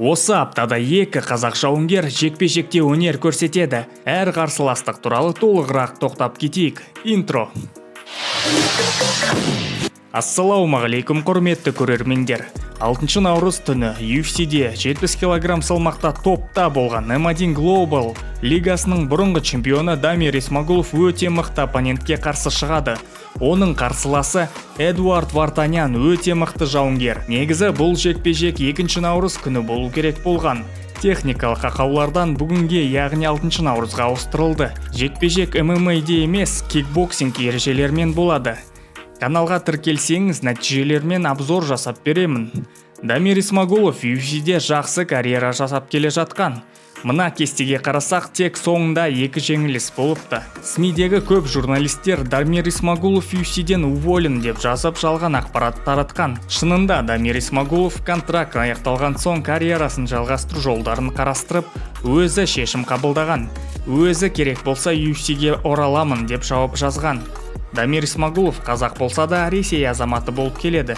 Осы аптада екі қазақ жауынгер жекпе-жекте өнер көрсетеді. Әр қарсыластық туралы толығырақ тоқтап кетейік. Интро. Ассалаумағалейкум, құрметті көрермендер. 6 наурыз түні UFC-де 70 кг салмақта топта болған M1 Global лигасының бұрынғы чемпионы Дамир Исмагулов өте мықты оппонентке қарсы шығады. Оның қарсыласы Эдуард Вартанян, өте мықты жауынгер. Негізі бұл жекпе-жек 2 наурыз күні болу керек болған. Техникалық ақаулардан бүгінге, яғни 6 наурызға ауыстырылды. Жекпе-жек ММА-де емес, кикбоксинг ережелерімен болады. Каналға тіркелсеңіз, нәтижелермен обзор жасап беремін. Дамир Исмагулов UFC-де жақсы карьера жасап келе жатқан. Мына кестеге қарасақ, тек соңында екі жеңіліс болыпты. СМИдегі көп журналистер «Дамир Исмагулов UFC-ден уволен» деп жазып, жалған ақпарат таратқан. Шынында Дамир Исмагулов контракт аяқталған соң карьерасын жалғастыру жолдарын қарастырып, өзі шешім қабылдаған. Өзі «керек болса, UFC-ге ораламын» деп жауап жазған. Дамир Исмагулов қазақ болса да, Ресей азаматы болып келеді.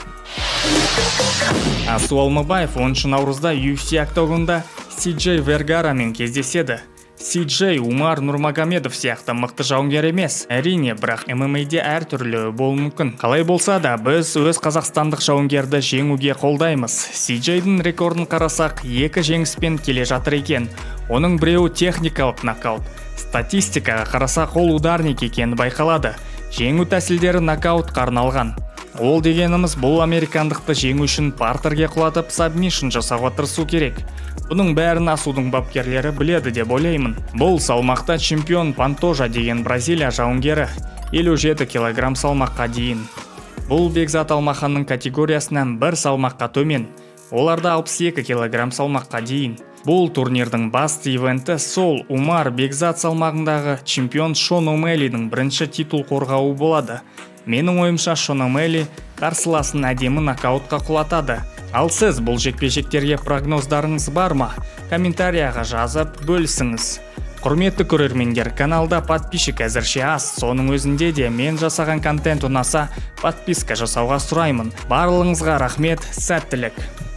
Асу Алмабаев 10 наурызда UFC октагонда CJ Вергарамен кездеседі. CJ Умар Нурмагомедов сияқты мықты жауынгер емес, әрине, бірақ ММА-де әртүрлі болуы мүмкін. Қалай болса да, біз өз қазақстандық жауынгерді жеңуге қолдаймыз. CJ-дің рекордын қарасақ, екі жеңіспен келе жатыр екен. Оның біреуі техникалық нокаут. Статистикаға қарасақ, ол ударник екені байқалады. Жеңу тәсілдері нокаутқа арналған. Ол дегеніміз, бұл американдықты жеңу үшін партерге құлатып, сабмишн жасауға тырысу керек. Бұның бәрін Асудың бапкерлері біледі деп ойлаймын. Бұл салмақта чемпион Пантожа деген Бразилия жауынгері, 57 килограмм салмаққа дейін. Бұл Бекзат Алмаханның категориясынан бір салмаққа төмен. Оларда 62 килограмм салмаққа дейін. Бұл турнирдің басты ивенті сол Умар Бекзат салмағындағы чемпион Шон О'Мэллидің бірінші титул қорғауы болады. Менің ойымша, Шон О'Мэлли қарсыласын әдемі нокаутқа құлатады. Ал сіз бұл жекпе-жектерге прогноздарыңыз бар ма? Комментарияға жазып бөлісіңіз. Құрметті көрермендер, каналда подписчик әзірше аз, соның өзінде де мен жасаған контент ұнаса, подписка жасауға сұраймын. Барлығыңызға рахмет, сәттілік.